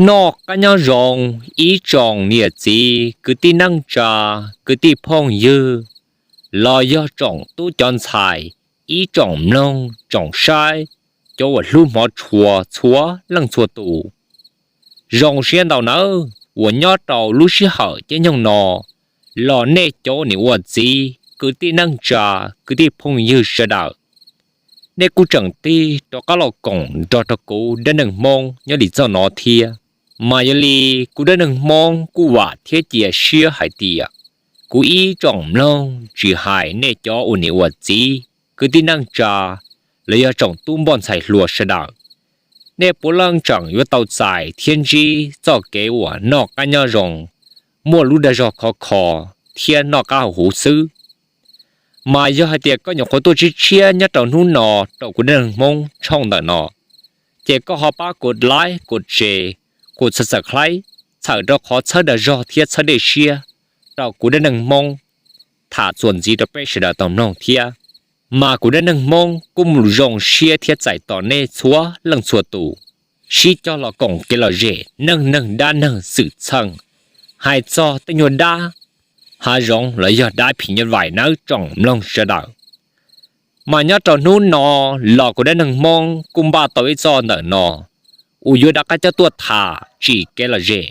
Noj qab nyob zoo ib tsoom niam txiv kwv tij neej tsa, kwv tij phooj ywg, los yog tsoom tub cov ntxhais, ib tsoom mloog tsoom saib, cov uas hlub hmov tshua txhua leej txhua tus. Zoo siab ntau nawb uas nyob rau lub sij hawm caij nyoog no los nej cov ua niam ua txiv kwv tij neej tsa, kwv tij phooj ywg sawv daws, nej kuj tseem tig rov qab los koom nrog rau kuv dab neeg Hmoob nyob li txoj no thiab. Mas yog li kuv dab neeg Hmoob kuj vam thiab cia siab hais tias kuv ib tsoom mloog tsis hais nej cov ua niam ua txiv kwv tij neej tsa los yog tsoom tub npoj ntxhais hluas sawv daws, nej puav leej tseem yuav tau txais thiab ntsib txoj kev uas noj qab nyob zoo, muaj lub dag zog khov kho thiab noj qab haus huv xwb. Mas yog hais tias koj nyuam qhuav tuaj tshiab tshiab nyob rau hnub no rau kuv dab neeg Hmoob tshooj ntawm no, ces koj ho pab kuv like, kuv share, kuv subscribe, txhawm rau qhov txhawb dag zog thiab txhawb dej siab rau kuv dab neeg Hmoob tham txuas ntxiv rau peb sawv daws tau mloog thiab. Mas kuv dab neeg Hmoob kuj mus zoo siab thiab txais tos nej txhua leej txhua tus sib cog los koom kev lom zem neej neeg dab neeg xwm txheej, hais txog tej nyuag dab hav zoov los yog dab phim nyuj vais nawb tsoom mloog sawv daws. Mas nyob rau hnub no los kuv dab neeg Hmoob kuj npaj tau ib txoj ntawm no uas yuav rov qab coj tuaj tham tsim kev lom zem,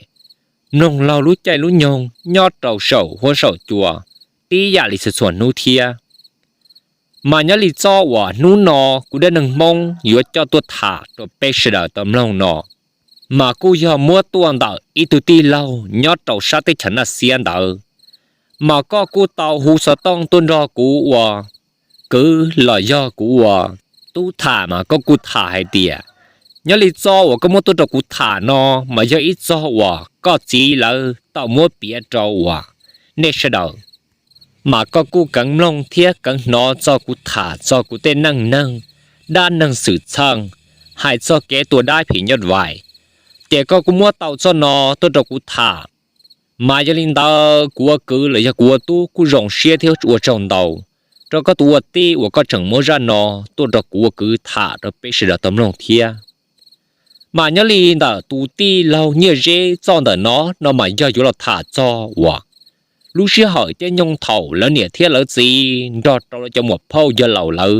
mloog laug lub caij lub nyoog nyob rau saum huab saum cua tib yam li txhua txhua hnub thiab. Mas nyob li txoj uas hnub no kuv dab neeg Hmoob yuav coj tuaj tham rau peb sawv daws tau mloog no, mas kuj yog muab tuaj ntawm ib tug tij laug nyob rau sab teb chaws Naj Xiab ntawd. Mas koj kuj tau hu xov tooj tuaj nrog kuv ua kwv los yog kuv ua tub tham, mas koj kuj tham hais tias nyob li txoj uas koj muab tuaj rau kuv tham no mas yog ib txoj uas koj txiv lawv tau muab piav rau uas nej sawv daws, mas koj kuj keev mloog thiab keev hnov txog kuv tham txog kuv tej neej neeg dab neeg xwm txheej, hais txog kev tua dab phim nyuj vais, ces koj kuj muab tau txoj no tuaj rau kuv tham. Mas yog li ntawd kuv ua kwv los yog kuv ua tub kuj zoo siab thiab ua tsaug ntau rau koj tus ua tij uas koj tseem muab zaj no tuaj rau kuv ua kwv tham rau peb sawv daws tau mloog thiab. Mas nyob li ntawm tus tij laug Nyiaj Zeb txoj ntawm no, no mas yog yuav los tham txog uas lub sij hawm caij nyoog thaum lawv niam thiab lawv txiv nrog rau lawv cov muam phauj yawg laus lawv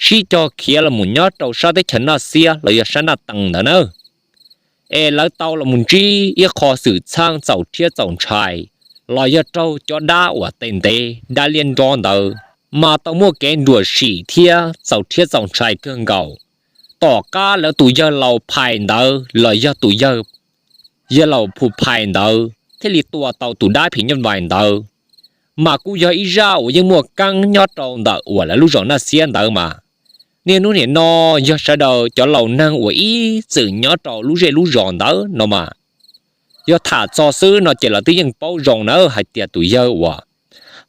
sib cog khiav los mus nyob rau sab teb chaws Naj Xiab los yog sab Naj Tees ntawd na. Es lawv tau los mus ntsib ib qho xwm txheej txaus rhiab txaus ntshai los yog raug cov dab uas tes ntev dab liab nrob ntawd, mas tau muaj kev nruam sim thiab txaus rhiab txaus ntshai kawg nkaus. Tom qab lawv tus yawg laus phais ntawd los yog tus yawg, yawg laus Phu Phais ntawd thiaj li tua tau tus dab phim nyuj vais ntawd, mas kuj yog ib zaj uas yeej muaj keeb nyob rau ntawm uas lawv lub zos Naj Xiab ntawd mas. Niaj hnub nim no yog sawv daws cov laus neeg uas ib txwm nyob rau lub zej lub zos ntawd no mas, yog tham txog xwb no ces lawv twb yeej paub zoo nawb hais tias tus yawg uas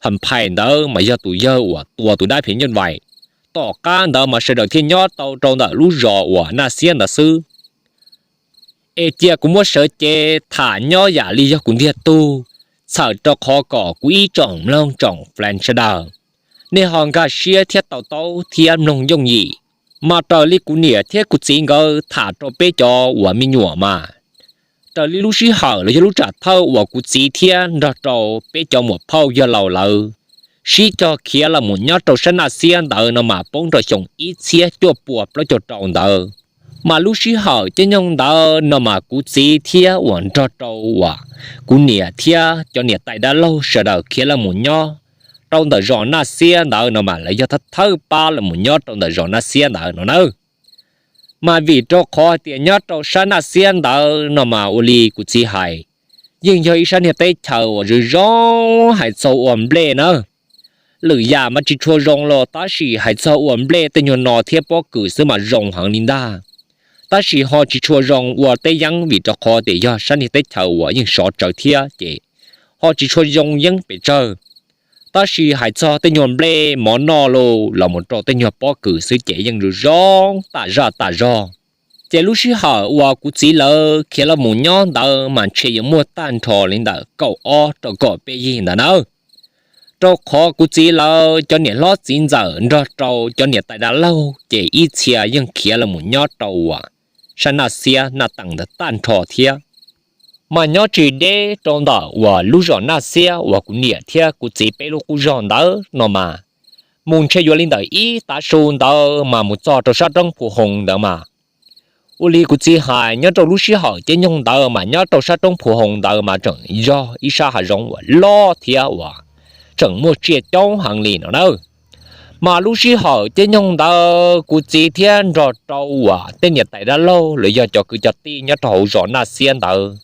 Phu Phais ntawd mas yog tus yawg uas tua tus dab phim nyuj vais. Tom qab ntawd mas sawv daws thiaj nyob tau rau ntawm lub zos uas Naj Xiab ntawd xwb. Es cia kuv muab sawv cev tham nyob yam li yog kuv ntiag tug, txhawm rau qhov kom kuv ib tsoom mloog tsoom flan sawv daws, nej ho nkag siab thiab to taub thiab mloog yooj yim. Mas raws li kuv niam thiab kuv txiv nkawd tham rau peb cov uas me nyuam mas, raws li lub sij hawm los yog lub tsam thawj uas kuv txiv thiab nrog rau peb cov muam phauj yawg laus lawv sib cog khiav los mus nyob rau sab Naj Xiab ntawd no mas poob rau xyoo ib txhiab cuaj puas plaub caug rau ntawd. Mas lub sij hawm caij nyoog ntawd no mas kuv txiv thiab uas nrog rau uas kuv niam thiab cov niam tais dab laug sawv daws khiav los mus nyob rau ntawm zos Naj Xiab ntawd no mas lawv yog thawj thawj pab los mus nyob rau ntawm zos Naj Xiab ntawd no na. Mas vim rau qhov hais tias nyob rau sab Naj Xiab ntawd no mas ua li kuv txiv hais, yeej yog ib sab niag teb chaws uas zoo zoo hais txog ua nplej na. Lwm yam mas tsis tshua zoo los tab sis hais txog ua nplej tej nyuag no thiab pob kws xwb mas zoo heev li ntag. Tab sis ho tsis tshua zoo ua teb yeeb vim rau qhov tias yog sab niag teb chaws uas yeej sov tsawv thiab ces ho tsis tshua zoo yeeb pes tsawg. Tab sis hais txog tej nyuag nplej mov noj los los mus rau tej nyuag pob kws xwb ces yeej zoo zoo tas zaj tas zog. Ces lub sij hawm uas kuv txiv lawv khiav los mus nyob ntawd mas ntshe yuav muaj tag nrho li ntawm kaum ob rau kaum peb yig ntawd na. Rau qhov kuv txiv lawv cov niam hlob txiv ntxawm nrog rau cov niam tais dab laug ces ib txhia yeej khiav los mus nyob rau uas sab Naj Xiab Naj Teem ntawd tag nrho thiab. Mas nyob tsis deb rau ntawm uas lub zos Naj Xiab uas kuv niam thiab kuv txiv peb lub qub zog ntawd no mas, mus ntshe yuav li ntawm ib tav su ntawd mas mus txog rau sab roob Phu Hoo ntawd mas, ua li kuv txiv hais nyob rau lub sij hawm caij nyoog ntawd mas nyob rau sab roob Phu Hoo ntawd mas tseem yog ib sab hav zoov uas loj thiab uas tseem muaj tsiaj coob heev li no na. Mas lub sij hawm caij nyoog ntawd kuv txiv thiab nrog rau uas tej niam tais dab laug los yog cov kwv cov tij nyob rau hauv zos Naj Xiab ntawd,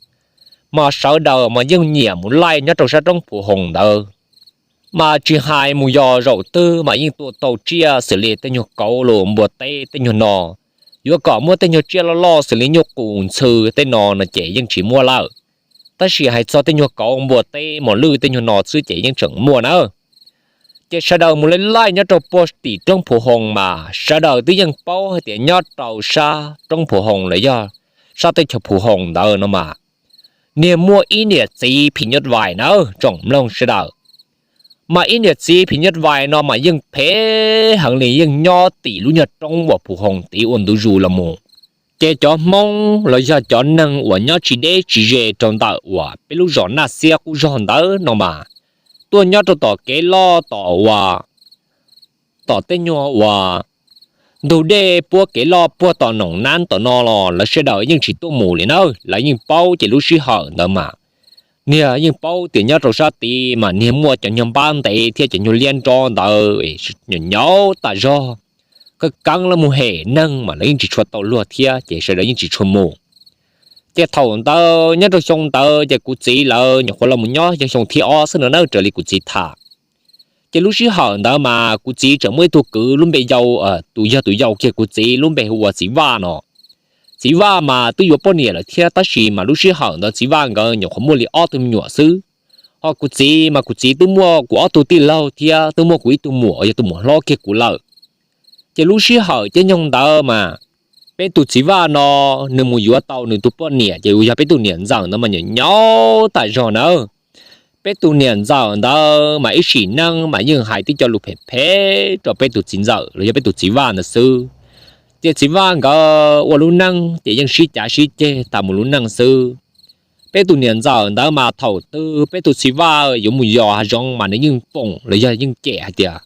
mas sawv daws mas yeej nyiam mus laij nyob rau sab roob Phu Hoo ntawd. Mas tsis hais mus yos zaum twg mas yeej tua tau tsiaj xws li tej nyuag kauv los npua teb tej nyuag no. Yuav kom muab tej nyuag tsiaj loj loj xws li nyuj qus ntxhw tej no no ces yeej tsis muaj lawm. Tab sis hais txog tej nyuag kauv npua teb mos lwj tej nyuag no xwb ces yeej tseem muaj na. Ces sawv daws mus laij laij nyob rau puag tim roob Phu Hoo mas sawv daws twb yeej paub hais tias nyob rau sab roob Phu Hoo los yog sab teb chaws Phu Hoo ntawd no mas, niag muaj ib niam txiv phim nyuj vais na, tsoom mloog sawv daws. Mas ib niam txiv phim nyuj vais no mas yeej phem heev li, yeej nyob tim lub nyuag roob uas Phu Hoo tid ua ntu zus los mus. Ces cov Hmoob los yog cov neeg uas nyob tsis deb tsis ze rau ntawm uas peb lub zos Naj Xiab qub zog ntawd no mas, tuaj nyob rau tom kev loj tom uas, tom tej nyuag uas ntug dej puab kev loj puag tom Noom Nab tom no los lawv sawv daws yeej tsis tuaj mus li na, lawv yeej paub. Ces lub sij hawm ntawd mas niag yeej paub tias nyob rau sab tid mas niag muaj cov nyuag npab ntev thiab cov nyuag liab nrob ntawd, nyaum nyaum tas zog, keeb keeb los mus hem neeg mas lawv yeej tsis tshua tau luag thiab ces sawv daws yeej tsis tshua mus. Ces thaum ntawd nyob rau xyoo ntawd ces kuv txiv lawv nyuam qhuav los mus nyob yog xyoo thib ob xwb no na raws li kuv txiv tham. Ces lub sij hawm ntawd mas kuv txiv tseem muaj ib tug kwv lub npe yau, tus yog tus yau kiag kuv txiv lub npe hu ua Txiv Vaj no. Txiv Vaj mas twb yuav poj niam lawm thiab tab sis mas lub sij hawm ntawd Txiv Vaj nkawd nyuam qhuav muaj li ob tug me nyuam xwb. Ho kuv txiv mas kuv txiv twb muaj kuv ob tug tij laug thiab twb muaj kuv ib tug muam yog tus muam hlob kiag kuv lawm. Ces lub sij hawm caij nyoog ntawd mas peb tus Txiv Vaj no nws mus yuav tau nws tus poj niam ces yog peb tus niam ntxawm ntawd mas nyaum nyaum tas zog nawb. Peb tus niam ntxawm ntawd mas ib sim neej mas yeej hais tib co lus phem phem rau peb tus txiv ntxawm los yog peb tus Txiv Vaj ntawd xwb. Ces Txiv Vaj nkawd ua lub neej ces yeej sib cav sib ceg tas mus lub neej xwb. Peb tus niam ntxawm ntawd mas thaum twg peb tus Txiv Vaj yuav mus yos hav zoov mas nws yeej foom los yog yeej cem hais tias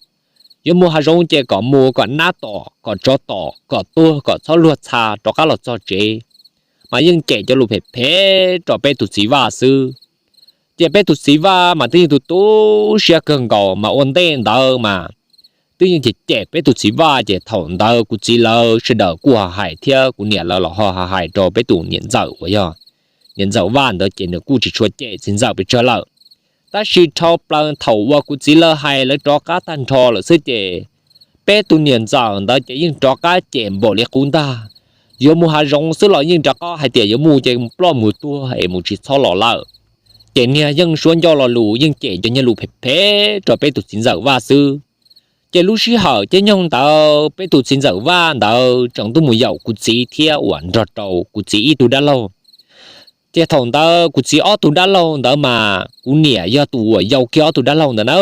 yuav mus hav zoov ces kom mus kom nab tom kom tsov tom kom tuag kom txhob luag txha rov qab los txog tsev. Mas yeej cem cov lus phem phem rau peb tus Txiv Vaj xwb. Ces peb tus Txiv Vaj mas twb yeej tu tu siab kawg nkaus mas ua ntej ntawd mas twb yeej cem cem peb tus Txiv Vaj ces thaum ntawd kuv txiv lawv sawv daws kuj ho hais thiab kuv niam lawv los ho hais rau peb tus niam ntxawm uas yog niam ntxawm Vaj ntawd ces nws kuj tsis tshua cem txiv ntxawm pes tsawg lawm. Tab sis dhau plaws thaum uas kuv txiv lawv hais lawv rov qab tag nrho lawm xwb ces peb tus niam ntxawm ntawd ces yeej rov qab cem npaum li qub ntag. Yuav mus hav zoov xwb los yeej rov qab hais tias yuav mus ces ploj mus tuag es mus tsis txhob los lawm. Ces niag yeej suab ncauj lo lus yeej cem cov niag lus phem phem rau peb tus txiv ntxawm Vaj xwb. Ces lub sij hawm caij nyoog ntawd peb tus txiv ntxawm Vaj ntawd tseem tuaj mus yaum kuv txiv thiab uas nrog rau kuv txiv ib tug dab laug. Ces thaum ntawd kuv txiv ob tug dab laug ntawd mas kuv niam yog tus uas yau kiag ob tug dab laug ntawd na.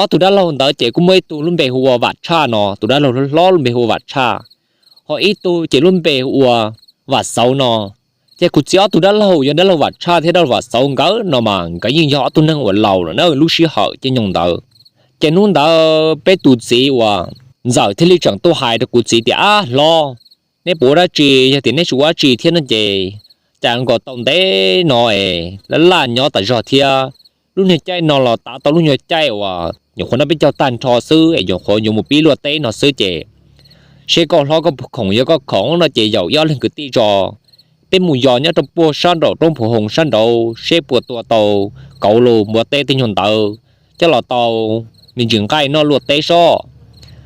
Ob tug dab laug ntawd ces kuj muaj ib tug lub npe hu ua Vam Tshaj no, tus dab laug hlob hlob lub npe hu ua Vam Tshaj, ho ib tug ces lub npe hu ua Vam Xauv no. Ces kuv txiv ob tug dab laug yog dab laug Vam Tshaj thiab dab laug Vam Xauv nkawd no mas nkawd yeej yog ob tug neeg uas laus lawm na lub sij hawm caij nyoog ntawd. Ces hnub ntawd peb tus txiv uas ntxawm thiaj li tseem tuaj hais rau kuv txiv tias, Ab hlob, neb puas ua dab tsi? Yog tias neb tsis ua dab tsi thiab no ces cas nkaus tau ntev no es laj laj nyob tas zog thiab. Lub nyuag caij no los tav tau lub nyuag caij uas nyuam qhuav noj peb caug tag nrho xwb es nyuam qhuav yuav mus pib luaj teb no xwb ces seb koj hlob koj puas khoom, yog koj khoom no ces yaum ib ob leeg kwv tij tso, peb mus yos nyob rau puag sab nraum roob Phu Hoo sab nraud seb puas tua tau kauv los npua teb tej nyuag ntawd coj los tau me ntsis nqaij noj luaj teb sob.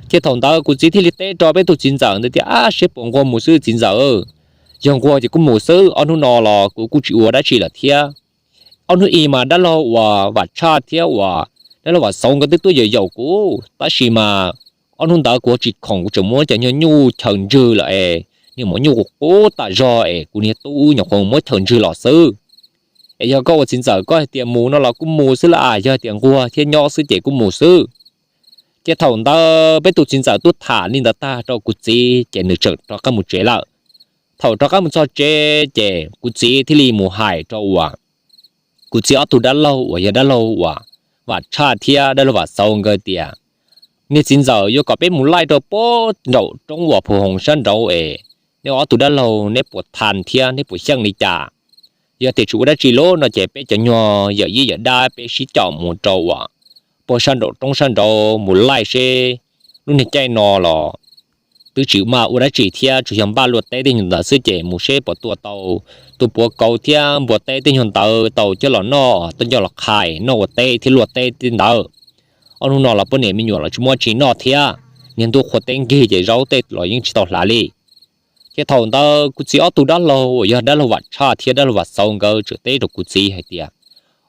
Ces thaum ntawd kuv txiv thiaj li teb rau peb tus txiv ntxawm ntawd tias, Ab, seb puas nquag mus xwb txiv ntxawm, yog nquag ces kuj mus xwb, ob hnub no los kuv kuj tsis ua dab tsi lawm thiab. Ob hnub i mas dab laug uas Vam Tshaj thiab uas dab laug Vam Xauv nkawd twb tuaj yaum yaum kuv, tab sis mas ob hnub ntawd kuv tsis khoom, kuv tseem muab cov nyuag nyuj chaws ntswg lawm es niag maum nyuj qus qus tas zog es kuv niag tub nyuam qhuav muab chaws ntswg los xwb. Es yog koj ua txiv ntxawm koj hais tias mus no los kuj mus xwb lauj, yog tias nquag thiab nyob xwb ces kuj mus xwb. Ces thaum ntawd peb tus txiv ntxawm twb tham li ntawd tag rau kuv txiv ces nws tseem rov qab mus tsev lawm. Thaum rov qab mus txog tsev ces kuv txiv thiaj li mus hais rau uas kuv txiv ob tug dab laug uas yog dab laug uas Vam Tshaj thiab dab laug Vam Xauv nkawd tias, niag txiv ntxawm yuav kom peb mus laij rau puag nraum roob uas Phu Hoos sab nraud es, nej ob tug dab laug neb puas tha thiab neb puas xyeej li cas? Yog tias tsis ua dab tsi lawm no ces peb cov nyuag yawm yij yawm dab peb sib caum mus rau uas puag sab nraum roob sab nraud mus laij seb, lub niag caij no los twb tsis maj ua dab tsi thiab tsuas yog npaj luaj teb tej nyuag ntawd xwb ces mus seb puas tua tau, tua puav kauv thiab npua teb tej nyuag ntawd tau coj los noj, tau coj los qhais noj ua teb thiab luaj teb tej ntawd. Ob hnub no los poj niam me nyuam los tsis muaj tsi noj thiab, niag ntuj qhua teb nkig ces zaub tej los yeej tsis tau hlav li. Ces thaum ntawd kuv txiv ob tug dab laug uas yog dab laug Vam Tshaj thiab dab laug Vam Xauv nkawd txawm teb rau kuv txiv hais tias,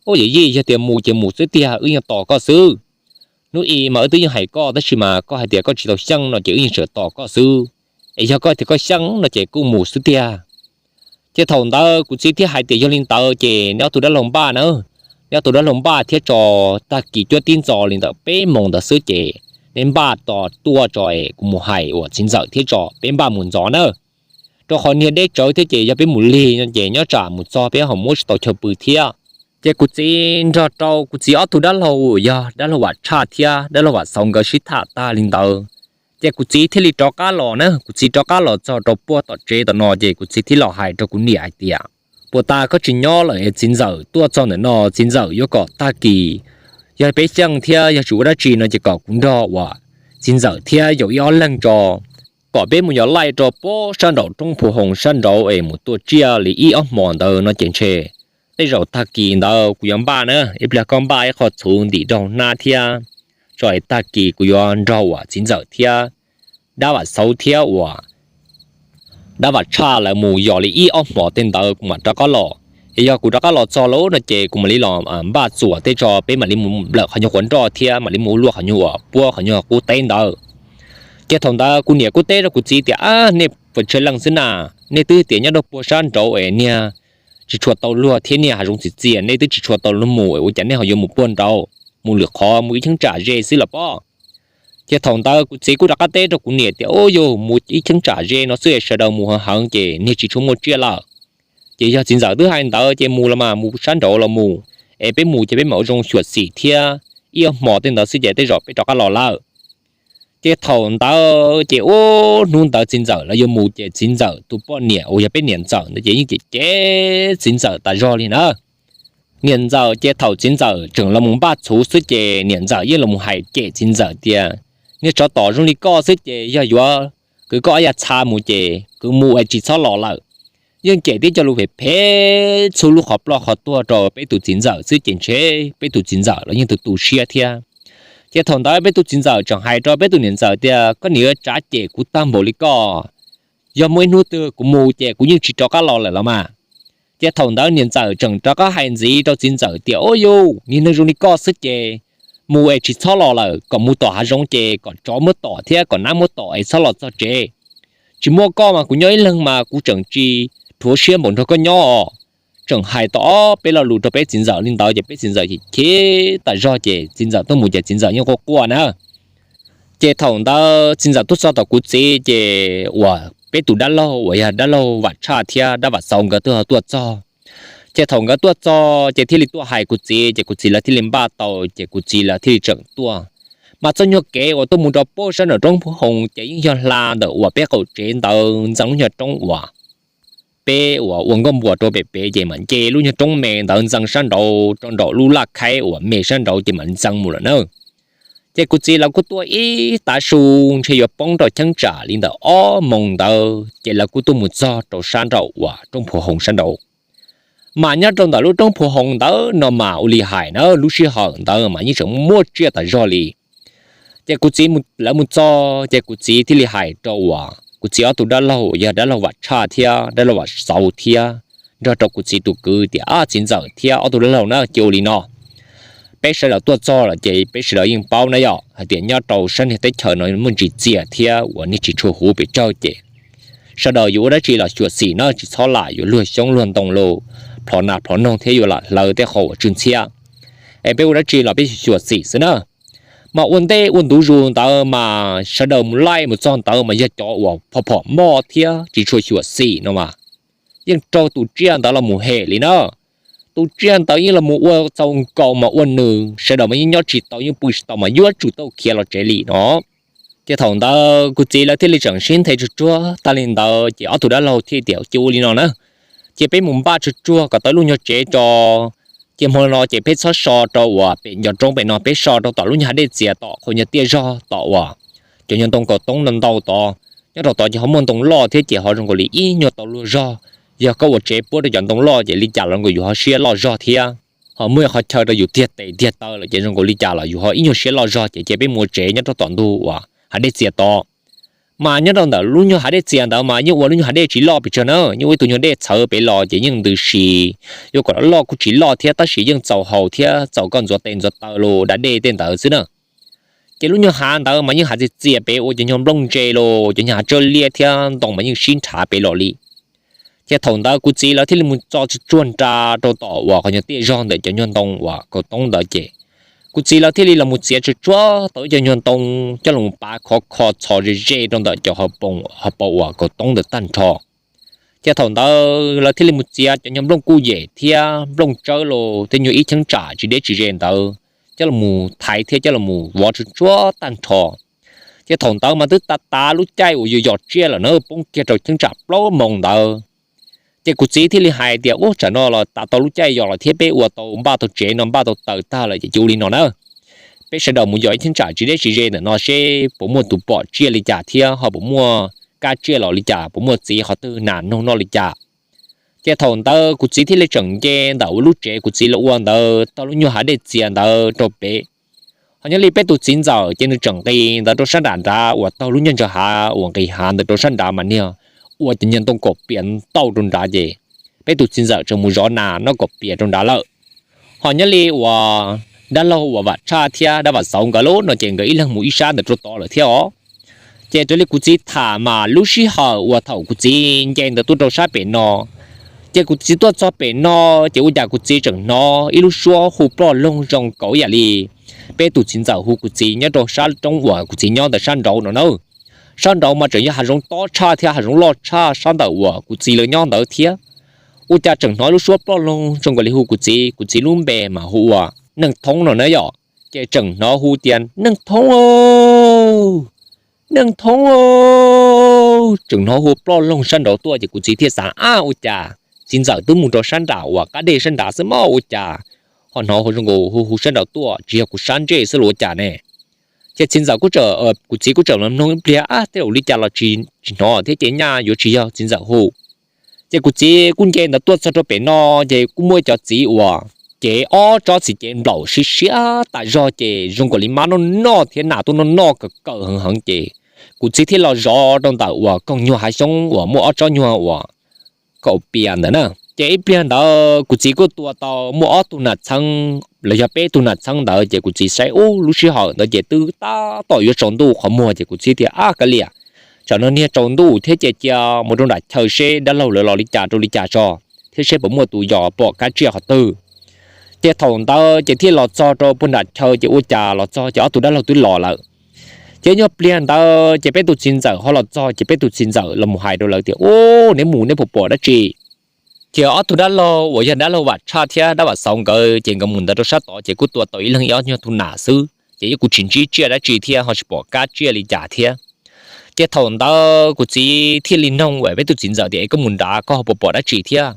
ub yawm yij, yog tias mus ces mus xwb tiag, wb yeej tos koj xwb. Hnub i mas wb twb yeej hais koj tab sis mas koj hais tias koj tsis tau xyeej no ces wb yeej tseem tos koj xwb. Es yog koj tias koj xyeej no ces kuj mus xwb tiag. Ces thaum ntawd kuv txiv thiaj hais tias yog li ntawd ces neb ob tug dab laug npaj na, neb ob tug dab laug npaj thiab tso, tag kis cuab tib ntxo li ntawm peb moos ntawd xwb ces neb npaj tos tuaj tso es kuv mus hais uas txiv ntxawm thiab tso peb npaj mus ntxov na. Rau qhov niag deb tsawv thiab ces yog peb mus lig no ces nyob tsam mus txog peb ho muab tsis tau chaw pw thiab. Ces kuv txiv nrog rau kuv txiv ob tug dab laug uas yog dab laug Vam Tshaj thiab dab laug Vam Xauv nkawd sib tham tag li ntawd, ces kuv txiv thiaj li rov qab los na. Kuv txiv rov qab los txog rau puag tom tsev tom no ces kuv txiv thiaj los hais rau kuv niam hais tias, puas tas koj tsis nyob lawm es txiv ntxawm tuaj txog ntawm no, txiv ntxawm yuav kom tag kis, yog peb xyeej thiab yog tsis ua dab tsi no ces kom kuv nrog uas txiv ntxawm thiab yaum ib ob leeg tso, kom peb mus yos laij rau puag sab nraum roob Phu Hoos sab nraud es mus tua tsiaj li ib ob hmos ntawd no ces ntshe tej zaum tag kis ntawd kuv yuav npaj na, ib pliag koj npaj ib qho txhuv ntim rau hnab thiab, tso es tag kis kuv yuav nrog uas txiv ntxawm thiab dab Vam Xauv thiab uas dab Vam Tshaj lawv mus yos li ib ob hmos tej ntawd kuv mam rov qab los. Es yog kuv rov qab los txog lawm no ces kuv mam li los npaj txuas tej tso peb mam li mus nplawm qhov nyuag quav nroj thiab mam li mus ua luaj qhov nyuag uas puab qhov nyuag qub teb ntawd. Ces thaum ntawd kuv niam kuj teb rau kuv txiv tias, ab, nej puas tsawg leej xwb na? Nej twb tias nyob rau puag sab nraud es niag tsis tshua tau luag thiab niag hav zoov txias txias, nej twb tsis tshua tau luag mus es ua cas nej ho yuav mus puag nraud, mus lwm qhov mus ib cheeb tsam ze xwb los pob? Ces thaum ntawd kuv txiv kuj rov qab teb rau kuv niam tias, ub, yog mus ib cheeb tsam ze no xwb es sawv daws mus heev heev ces niag tsis tshua muaj tsiaj lawm. Ces yog txiv ntxawm twb hais ntawd ces mus los mas mus sab nraud los mus, es peb mus ces peb mam ua zoo xyuam xim thiab, ib ob hmos tej ntawd xwb ces tej zaum peb rov qab los lawm. Ces thaum ntawd ces ub, hnub ntawd txiv ntxawm lawv yuav mus ces txiv ntxawm tus poj niam uas yog peb niam ntxawm ntawd ces yeej cem cem txiv ntxawm tas zog li na. Niam ntxawm ces thaum txiv ntxawm tseem los mus npaj txhuv xwb ces niam ntxawm yeej los mus hais cem txiv ntxawm tias, niag tsov tom zoo li koj xwb ces yog yuav kwv koj ob yas txha mus ces kwv mus es tsis txhob los lawm. Yeej cem tib co lus phem phem txhua lub qhov ploj qhov tuag rau peb tus txiv ntxawm xwb ces ntshe peb tus txiv ntxawm los yeej tu tu siab thiab. Ces thaum ntawd peb tus txiv ntxawm tseem hais rau peb tus niam ntxawm tias, koj niam yuav tsav cem kuv tag npaum li koj, yog muaj ib hnub twg kuv mus ces kuv yeej tsis rov qab los lawm los mas. Ces thaum ntawd niam ntxawm tseem rov qab hais ntxiv rau txiv ntxawm tias, ub, yus niag neeg zoo li koj xwb ces mus es tsis txhob los lawm, kom mus tom hav zoov ces kom tsov muab tom thiab kom nab muab tom es txhob los txog tsev. Tsis muaj koj mas kuv nyob ib leeg mas kuv tseem tsis rhuav siab npaum nrog koj nyob os. Tseem hais tau ob peb lo lus rau peb txiv ntxawm li ntawd ces peb txiv ntxawm chim chim tas zog ces txiv ntxawm tuaj mus ces txiv ntxawm yeej quaj quaj na. Ces thaum ntawd txiv ntxawm tuaj txog tom kuv txiv ces uas peb tus dab laug uas yog dab laug Vam Tshaj thiab dab Vam Xauv nkawd twb ho tuaj txog. Ces thaum nkawd tuaj txog ces thiaj li tuaj hais kuv txiv ces kuv txiv lawv thiaj li npaj tau ces kuv txiv lawv thiaj li tseem tuaj. Mas txoj nyuag kev uas tuaj mus rau puag sab nram roob Phu Hoos ces yeej yog hla ntawm uas peb qaum tsev ntawd ntxeev lub nyuag roob uas peb uas ua nkauj npuas rau pem pem ces mam nce lub nyuag roob me ntawd ntxeev sab nraud rau nraum lub laj khaib uas me sab nraud ces mam ntxeev mus lawm na. Ces kuv txiv lawv kuj tuaj ib tav su ntshe yuav poob rau cheeb tsam li ntawm ob moos ntawd ces lawv kuj tuaj mus txog rau sab nraum uas roob Phu Hoos sab nraud. Mas nyob rau ntawm lub roob Phu Hoos ntawd no mas ua li hais na lub sij hawm ntawd mas yeej tseem muaj tsiaj tas zog li. Ces kuv txiv lawv mus txog ces kuv txiv thiaj li hais rau uas kuv txiv ob tug dab laug yog dab laug Vam Tshaj thiab dab laug Vam Xauv thiab nrog rau kuv txiv tus kwv tias, ab, txiv ntxawm thiab ob tug dab laug na, cia ua li no, peb sawv daws tuaj txog lawm ces peb sawv daws yeej paub na yom hais tias nyob rau sab niag teb chaws no muaj ntsis txias thiab uas niag tsis tshua huv pes tsawg ces sawv daws yuav ua dab tsi los xyuam xim na, tsis txhob lam yuav luag xyoob luag ntoo los plhov nas plhov noog thiab yuav lam hlawv tej qhov uas tsw ntxhiab. Es peb ua dab tsi los peb xyuam xim xwb na. Mas ua ntej ua ntu zus ntawd mas sawv daws mus laij mus txog ntawd mas yog cov uas phom phom moj thiab tsis tshua xyuam xim no mas yeej raug tus tsiaj ntawd los mus hem li na. Tus tsiaj ntawd yeej los mus ua txaus nkaus mas ua nws sawv daws mas yeej nyob tsis tau, yeej pw tsis tau mas yuav tsum tau khiav los tsev li no. Ces thaum ntawd kuv txiv lawv thiaj li tseem sib nthe tsuag tsuag tag li ntawd ces ob tug dab laug thiaj tias, Cia ua li no na, cia peb mus npaj tsuag tsuag kom tau lub nyuag tsev tso. Ces hmo no ces peb txhob so rau uas pem ncov roob pem no, peb so rau tom lub nyuag hav dej txias tom qhov nyuag tiaj zog tom uas cov nyuag ntoo kaus toob ntau ntau tod. Nyob rau tod ces ho muaj ntoo loj thiab ces ho zoo nkaus li ib nyuag tau luag zog. Yog koj ua tsev puab rau cov ntoo loj ces li cas los nkaus yus ho siab loj zog thiab, ho muaj qhov chaw rau yus tiag tes tiag taw lawm ces zoo nkaus li cas los yus ho ib nyuag siab loj zog. Ces cia peb mus ua tsev nyob rau tom ntug uas hav dej txias tod. Mas nyob rau ntawm lub nyuag hav dej txias ntawd mas yeej ua lub nyuag hav dej tsis loj pes tsawg na, yeej ua ib tug nyuag dej txhawv pem los ces yeej ntws si. Yuav kom loj kuj tsis loj thiab tab sis yeej txaus haus thiab txaus koj ntxuav tes ntxuav taw los da dej tej ntawd xwb na. Ces lub nyuag hav ntawd mas yeej hav txias txias pem ua cov nyuag nplooj ntse los cov nyuag hav tsawb liab thiab ntoo mas yeej sib nrhav pem los li. Ces thaum ntawd kuv txiv lawv thiaj li mus txo tsuag tsuag nra rau tom uas qhov nyuag tiaj zog ntawm cov nyuag ntoo uas kaus toob ntawd ces kuv txiv lawv thiaj li los mus txiav tsuag tsuag tau ib co nyuag ntoo coj los pav khov kho txhos ze ze rau ntawm cov hauv paus uas kaus toob ntawd tag nrho. Ces thaum ntawd lawv thiaj li mus txiav cov nyuag nplooj kuj yem thiab nplooj tsawb los thiab nyuag ib cheeb tsam tsis deb tsis ze ntawd coj los thaiv thiab coj los vov tsuag tsuag tag nrho. Ces thaum ntawd mas twb tav tav lub caij uas yus yos tsiaj lawm na, poob kiag rau cheeb tsam plaub moos ntawd. Ces kuv txiv thiaj li hais tias, Ub, tsam no los tav tau lub caij yos los thiab peb ua tau npaj tau tsev no npaj tau taws tag lawm ces cia ua li no na, peb sawv daws mus yos ib cheeb tsam tsis deb tsis ze ntawm no seb puas muaj tus pom tsiaj li cas thiab ho puas muaj kab tsiaj los li cas, puas muaj txiv qhov twg nas noog noj li cas. Ces thaum ntawd kuv txiv thiaj li tseem nce ntawm lub tsev kuv txiv los ua ntawd tau lub nyuag hav dej txias ntawd rau pem. Ho nyob li peb tus txiv ntxawm ces nws tseem nqis ntawd rau sab nram nrad uas taug lub nyuag ntsa hav uas nqis hav ntawd rau sab nrad mas niag ua cov nyuag ntoo kaum pias ntau rau nrad ces peb tus txiv ntxawm tseem mus zov nas noj kaum pias rau nrad lawm. Ho nyob li uas dab laug uas Vam Tshaj thiab dab Vam Xauv nkawd lub no ces nkawd ib leeg mus ib sab ntawm rau tod lawm thiab os. Ces raws li kuv txiv tham mas lub sij hawm uas thaum kuv txiv nce ntawd tuaj rau sab pem no, ces kuv txiv tuaj txog pem no, ces ua cas kuv txiv tseem hnov ib lub suab hu ploj loog zoo nkaus yam li peb tus txiv ntxawm hu kuv txiv nyob rau sab roob uas kuv txiv nyob ntawd sab nraud no na. Sab nraud mas tseem yog hav zoov tob tshaj thiab hav zoov loj tshaj sab ntawm uas kuv txiv lawv nyob ntawd thiab. Ua cas tseem hnov lub suab ploj loog zoo nkaus li hu kuv txiv, kuv txiv lub npe mas hu ua Neej Thoob no na yom. Ces tseem hnov hu tias, Neej Thoob, Neej Thoob, tseem hnov hu ploj loog sab nraud tuaj ces kuv txiv thiaj xav, Ab, ua cas txiv ntxawm twb mus rau sab nram uas qab dej sab nrad xwb mas ua cas ho hnov hu zoo nkaus hu hu sab nraud tuaj, tsis yog kuv sab ntsej xwb los ua cas ne? Ces txiv ntxawm kuj tseem, kuv txiv kuj tseem los mloog ib pliag, Ab, tej zaum li cas los tsis hnov thiab ces nyaj yuav tsis yog txiv ntxawm hu. Ces kuv txiv kuj nce ntawd tuaj txog rau pem no, ces kuj muaj cov txiv uas cev ob tsob txiv cev nplaum siab siab tas zog ces zoo nkaus li mab noj noj thiab nas tuaj noj noj kawg kawg heev heev ces kuv txiv thiaj los zov rau ntawm uas koog nyuag hav xyoob uas muaj ob tsob nyuag uas kaum pias ntawd na. Ces ib pliag ntawd kuv txiv kuj tua tau muaj ob tug nas txheeb los yog peb tug nas txheeb ntawd ces kuv txiv saib ub lub sij hawm ntawd ces twb tab tom yuav tsaus ntuj qhov muag ces kuv txiv tias, Ab, kav liam, tsam no niag tsaus ntuj thiab ces cia mus rau nram chaw seb dab laug lawv los li cas rau li cas tso, thiab seb puas muaj tus yos pom kab tsiaj qhov twg. Ces thaum ntawd ces thiaj los txog rau puag nram chaw ces ua cas los txog ces ob tug dab laug twb los lawm. Ces nyuag pliag ntawd ces peb tus txiv ntxawm ho los txog ces peb tus txiv ntxawm los mus hais rau lawv tias, Ub, neb mus neb puas pom dab tsi? Ces ob tug dab laug uas yog dab laug Vam Tshaj thiab dab Vam Xauv nkawd ces nkawd mus ntawd rau sab tod ces kuj tua tau ib leeg ib ob nyuag tug nas xwb ces yeej kuj tsis ntsib tsiaj dab tsi thiab ho tsis pom kab tsiaj li cas thiab. Ces thaum ntawd kuv txiv thiaj li noog uas peb tus txiv ntxawm tias, Es koj mus nrad koj ho puas pom dab tsi thiab?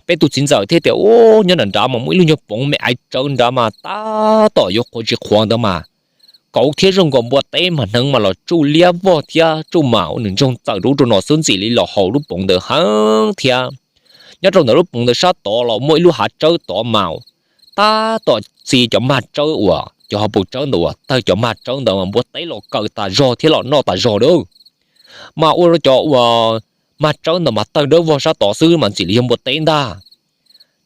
Peb tus txiv ntxawm thiaj tias, Ub, nyob nram nrad mas muaj ib lub nyuag poov me aiv tsawv nrad mas tab tom yuav qhuav tsis qhuav ntawd mas kauv thiab zoo nkaus npua teb mas hneev mas los tsuj liab vog thiab tsuj mam ua nws ntsoog txawm rau ub rau no xwb ntxim li los haus lub poov ntawd heev thiab. Nyob rau ntawm lub poov ntawd sab tod los muaj ib lub hav tsawb tod mas tab tom txi cov mag tsawb uas cov hauv paus tsawb ntawd uas tawg cov mag tsawb ntawd mas npua teb los kaw tas zog thiab los noj tas zog lawm. Mas ua rau cov uas mag tsawb ntawd mas tawg dawb vog sab tod xwb mas ntxim li yog npua teb ntag.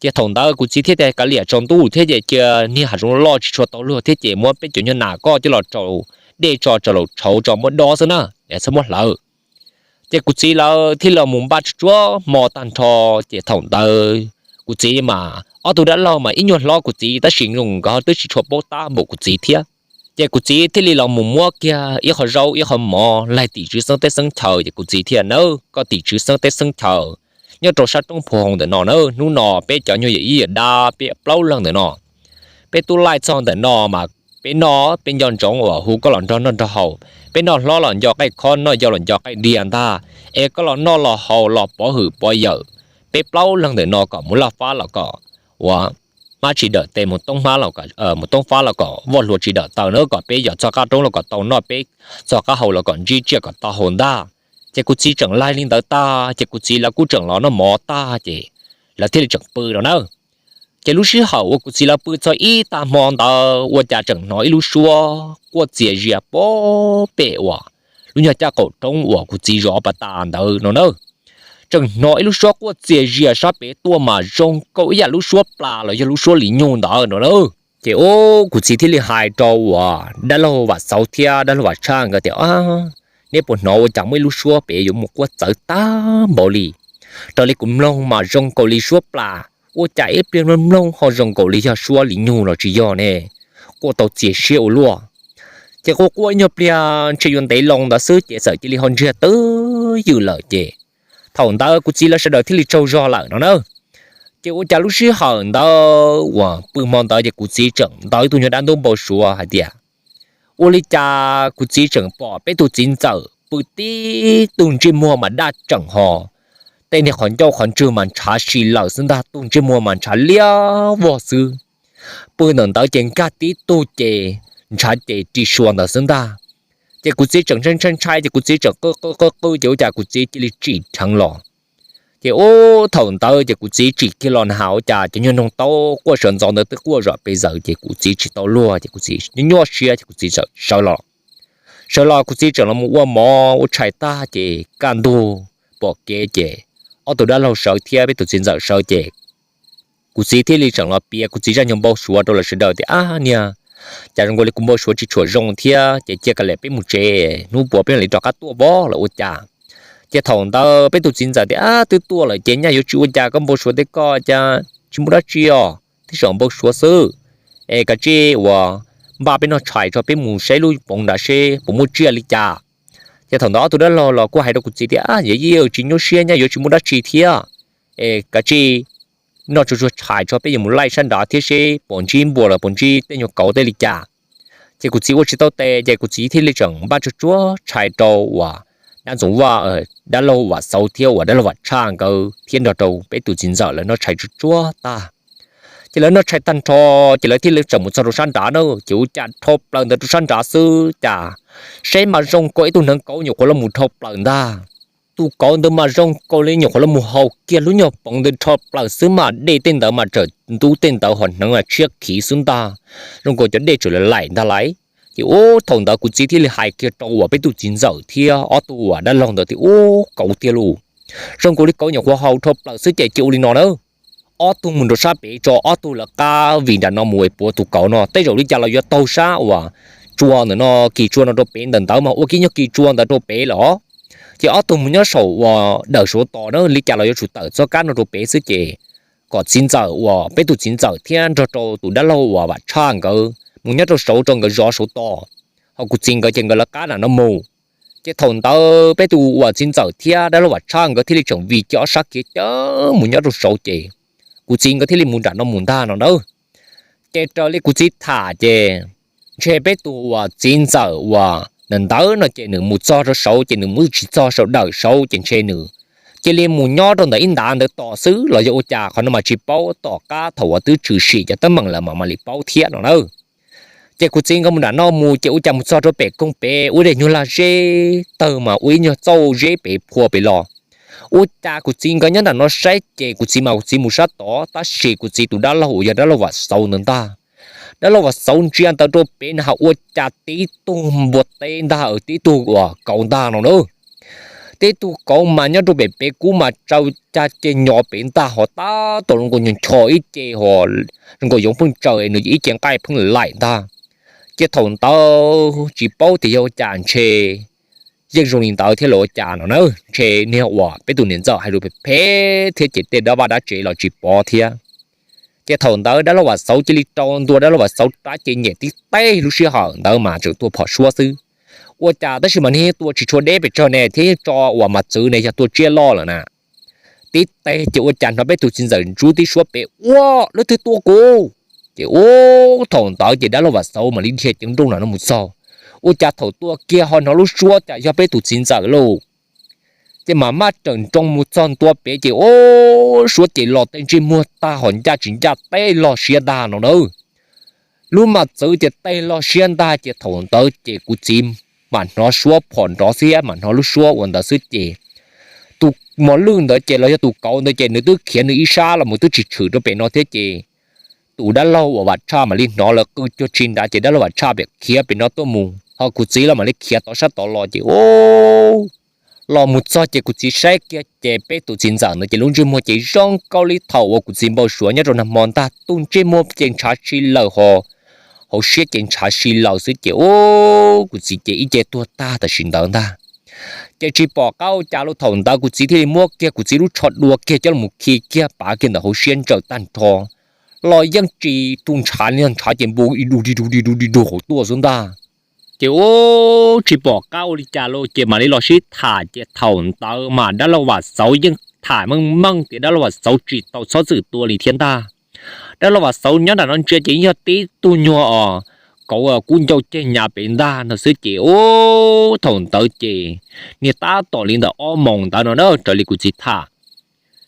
Ces thaum ntawd kuv txiv thiaj tias, Kav liam, tsaus ntuj thiab ces cia niag hav zoov loj tsis tshua tau luag thiab ces muab peb cov nyuag nas koj coj los rau dej tso, rau laus tshauv tso muab dob xwb na, txhob muab hlawv. Ces kuv txiv lawv thiaj los mus npaj tsuag tsuag hmo tag nrho. Ces thaum ntawd kuv txiv mas ob tug dab laug mas ib nyuag hlob kuv txiv tab sis nkawd twb tsis tshua paub tab npaum kuv txiv thiab. Ces kuv txiv thiaj li los mus muab kiag ib qho zaub ib qho mov laig tim tswv xeeb teb xeeb chaw, ces kuv txiv thiaj, Nawb, koj tim tswv xeeb teb xeeb chaw nyob rau sab roob Phu Hoo ntawm no na, hnub no peb cov nyuag yawm yij yawm dab peb plaub leeg ntawm no, peb tub laij txog ntawm no mas peb noj peb nco ntsoov uas hu koj los nrog noj nrog haus, peb noj hlob los nco qaij khob, noj yau los nco qaij diav ntag. Es koj los noj los haus los pov hwm pov yawm peb plaub leeg ntawm no kom mus laj fab los kom ua hmab tsis dawm tes, mus toob hmab los kom, mus toob fab los kom voj hlua tsis dawm taw na, kom peb yog txog qab roob los kom tau noj, peb txog qab haus los kom ntsib tsiaj kom tau haus ntag. Ces kuv txiv tseem laig li ntawd tag ces kuv txiv lawv kuj tseem los noj mov tag ces lawv thiaj li tseem pw no na. Ces lub sij hawm uas kuv txiv lawv pw txog ib tag hmo ntawd ua cas tseem hnov ib lub suab quaj txias zias pem uas lub nyuag caj qaum roob uas kuv txiv zov pas tas ntawd no na. Tseem hnov ib lub suab quaj txias zias sab pem tuaj mas zoo nkaus ib yam lub suab plas los yog lub suab li nyug ntawd no na. Ces ub, kuv txiv thiaj li hais rau uas dab laug Vam Xauv thiab dab laug Vam Tshaj nkawd tias, Neb puas hnov ua cas muaj ib lub suab pem yuav mus quaj txawv tag npaum li? Raws li kuv mloog mas zoo nkaus li suab plas, ua cas ib pliag mloog ho zoo nkaus li yog suab li nyug los tsis yog ne? Quaj tau txias siab ua luaj. Ces quaj quaj ib nyuag pliag ntshe yuav ntev loo ntawd xwb ces txawm cia li ho ntsiag twb ywm lawm ces thaum ntawd kuv txiv lawv sawv daws thiaj li tsaug zog lawm no na. Ces ua cas lub sij hawm ntawd uas pw hmo ntawd ces kuv txiv tseem ntawd tus nyuag dab ntub npau suav hais tias, Ua li cas kuv txiv tseem pom peb tus txiv ntxawm pw tib tug ntsej muag mas daj tseem ho, tej niag qhov ncauj qhov ntswg mas ntshav si lawm xwb ntag, tus ntsej muag mas ntshav liab vog xwb. Pw ntawm ntawd ces nkag tib tug ces ntshav ces ri sua ntawd xwb ntag. Ces kuv txiv tseem ntshai ntshai ntshai ces kuv txiv tseem qw qw qw qw ces ua cas kuv txiv cia li tsim dheev los. Ces ub, thaum ntawd ces kuv txiv tsim kiag los na has ua cas cov nyuag noog taub quaj sawv ntxov ntawd twb quaj zom pes zaws ces kuv txiv tsis tau luag ces kuv txiv nyuaj nyuaj siab ces kuv txiv txawm sawv los. Sawv los kuv txiv tseem los mus ua mov ua tshais tag ces kaj ntug pom kev ces ob tug dab laug sawv thiab peb tus txiv ntxawm sawv ces kuv txiv thiaj li tseem los piav kuv txiv zaj nyuag npau suav rau lawv sawv daws tias, Ab niag, cas zoo nkaus li kuv npau suav tsis tshua zoo thiab ces cia kav liam peb mus tsev, hnub puas peb mam li rov qab tuaj vov los ua cas. Ces thaum ntawd peb tus txiv ntxawm tias, Ab, twb tuaj lawm ces nyaj yuav tsis ua cas, koj npau suav tej koj cas tsis muaj dab tsi os, thiab tseem npau suav xwb. Es kav tsij uas npaj peb noj tshais tso, peb mus saib lub poov nrad seb puas muaj tsiaj li cas. Ces thaum ntawd ob tug dab laug los kuj hais rau kuv txiv tias, Ab, yawm yij, tsis nyuaj siab, nyaj yuav tsis muaj dab tsi thiab. Es kav tsij noj tsuag tsuag tshais tso, peb yuav mus laij sab nrad thiab seb puas ntsib npua los puas ntsib tej nyuag kauv tej li cas. Ces kuv txiv ua tsis tau tes ces kuv txiv thiaj li tseem npaj tsuag tsuag tshais rau uas dab ntxoov vaj, dab laug Vam Xauv thiab uas dab laug Vam Tshaj nkawd thiab nrog rau peb tus txiv ntxawm lawv noj tshais tsuag tsuag tag. Ces lawv noj tshais tag nrho ces lawv thiaj li tseem mus txog rau sab nrad na, ces ua cas rho plaws ntawd rau sab nrad xwb cas saib mas zoo nkaus ib tug hneev kauv nyuam qhuav los mus rho plaws ntag. Tus kauv ntawd mas zoo nkaus li nyuam qhuav los mus haus kiag lub nyuag poov ntawd rho plaws xwb mas dej tej ntawd mas tseem ntub tej ntawd ho hneev tshiab khiv xwb ntag, zoo nkaus cov dej tseem laim ntag lauj. Ces ub, thaum ntawd kuv txiv thiaj li hais kiag rau uas peb tus txiv ntxawm thiab ob tug uas dab laug ntawd tias, Ub, kauv tiag lauj, zoo nkaus li kauv nyuam qhuav haus rho plaws xwb ces cia ua li no na, ob tug mus nram sab pem tso, ob tug lawv qab vim nram no mus es puav tus kauv no tej zaum li cas los yuav taug sab uas tsua ntawm no, kis tsua no rau pem, ntawm ntawd mas ua kiag nyuag kis tsua ntawd rau pem los. Ces ob tug mus nyob saum uas dawm saud tos na, li cas los yuav tsum tawm txoj kab no rau pem xwb ces kom txiv ntxawm uas peb tus txiv ntxawm thiab nrog rau tus dab laug uas Vam Tshaj nkawd mus nyob rau saud rau nkawd zov saud tos, ho kuv txiv nkawd ces nkawd lawv qab nram no mus. Ces thaum ntawd peb tus uas txiv ntxawm thiab dab laug Vam Tshaj nkawd thiaj li tseem vij kiag ob sab khiav cawv mus nyob rau saud ces kuv txiv nkawd thiaj li mus nram no mus ntag no nawb. Ces raws li kuv txiv tham ces ntshe peb tus uas txiv ntxawm uas ntawm ntawd no ces nws mus txog rau saud ces nws mus tsis txog saum dawm saud ces ntshe nws cia li mus nyob rau ntawm ib ntav ntawd tos xwb los yog ua cas, qhov no mas tsis paub, tom qab thaum uas twb tshwm sim cov teeb meem lawm mas mam li paub thiab no nawb. Ces kuv txiv nkawd mus nram no mus ces ua cas mus txog rau pem koog pem ua dej nyuag lag zeb tawg mas ua ib nyuag txauj zeb pem phua pem los. Ua cas kuv txiv nkawd nyob nram no saib ces kuv txiv mas kuv txiv mus sab tod tab sis kuv txiv tus dab laug uas yog dab laug Vam Xauv ntawd ntag. Dab laug Vam Xauv ntsia ntawd rau pem na has ua cas tib tug npua teb ntag, tib tug uas kauv ntag no na. Tib tug kauv mas nyob rau pem pem kub mas tsau cag ceg nyo pem ntag, ho tab tom zoo nkaus nyuag ncho ib ce ho zoo nkaus yoov pheej tsaws nws ib ce nqaij pheej laim ntag. Ces thaum ntawd tsis paub tias yog ua cas ntshe yeej zoo li ntawd thiab los ua cas no na, ntshe niag uas peb tus niam ntxawm hais lus phem phem thiab ces tej dab vaj dab tsev los tsis pov thiab. Ces thaum ntawd dab laug Vam Xauv cia li rau ntua dab laug Vam Xauv rab ces nyem tib teg, lub sij hawm ntawd mas tseem tua phom suab xwb. Ua cas tab sis mas niag tua tsis tshua deb pes tsawg ne thiab yeej tso uas mas txwv ne yog tua tsiaj loj lawm na. Tib teg ces ua cas hnov peb tus txiv ntxawm ntsub tib suab pem ua lub twg tua kuv. Ces ua thaum ntawd ces dab laug Vam Xauv mam li dhia ceev nrooj no mus txog. Ua cas thaum tua kiag ho hnov lub suab cas yog peb tus txiv ntxawm lauj. Ces mam maj rawm nrooj mus txog ntua pem ces ua suab ces los tej ntsej muag tag ho ncaj tsis ncaj tej loj siab ntag no na. Lub mas txwv ces tej loj siab ntag ces thaum ntawd ces kuv txiv mam hnov suab phom nrov xwb thiab mam hnov lub suab ua ntawd xwb ces tus mos lwj ntawd ces los yog tus kauv ntawd ces nws twb khiav nws ib sab los mus twb tsis tshwm rau pem no thiab ces tus dab laug uas Vam Tshaj mam li hnov lawv qw cuag tsis nrad ces dab laug Vam Tshaj pem khiav pem no tuaj mus ho kuv txiv los mam li khiav tov sab tod los ces ua los mus txog ces kuv txiv saib kiag ces peb tus txiv ntxawm ntawd ces lub ntsej muag ces zoo nkaus li thaum uas kuv txiv npau suav nyob rau nag hmo ntag, tus ntsej muag ces ntshav si lawm ho hauv siab ces ntshav si lawm xwb ces ua kuv txiv ces ib ce tuag tag tam sim ntawd ntag. Ces tsis pom qab ua cas los thaum ntawd kuv txiv thiaj li muab kiag kuv txiv lub tsho dua kiag coj los khi kiag pav kiag ntawm hauv siab ntsawm tag nrho los yeej tsis tu ntshav li, ntshav ces npu i du di du di du di du hauv tuaj xwb ntag. Ces ua tsis pom qab ua li cas los ces mam li los sib tham ces thaum ntawd mas dab laug Vam Xauv yeej tham meej meej tias dab laug Vam Xauv tsis tau txhob txwm tua li thiab ntag. Dab laug Vam Xauv nyob nram no ntsia ces yog tib tug nyuag os kauv kub ncau ceg nyav pem ntag no xwb ces ua thaum ntawd ces niag tab tom li ntawm ob moos ntawd no na raws li kuv txiv tham.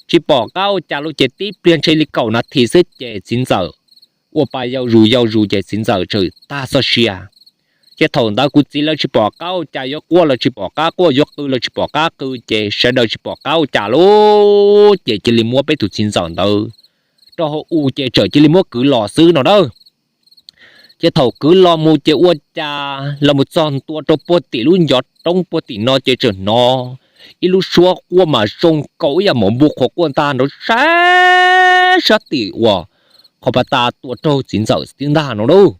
Tsis pom qab ua cas los ces tib pliag ntshe li kaum nas this xwb ces txiv ntxawm ua pa yau zus yau zus ces txiv ntxawm txawm tag txoj sia. Ces thaum ntawd kuv txiv lawv tsis pom qab ua cas yuav quaj los tsis pom qab quaj, yuav qw los tsis pom qab qw ces sawv daws tsis pom qab ua cas los ces cia li muab peb tus txiv ntxawm ntawd rau hauv u ces txawm cia li muab kwv los xwb no na. Ces thaum kwv los mus ces ua cas los mus txog ntua rau puag tim lub ncov roob puag tim no ces txawm hnov ib lub suab quaj mas zoo nkaus ib yam mov npu qhuav quaj ntag nrov sab sab tim uas qhov pas tas tua raug txiv ntxawm xwb ntag no lauj.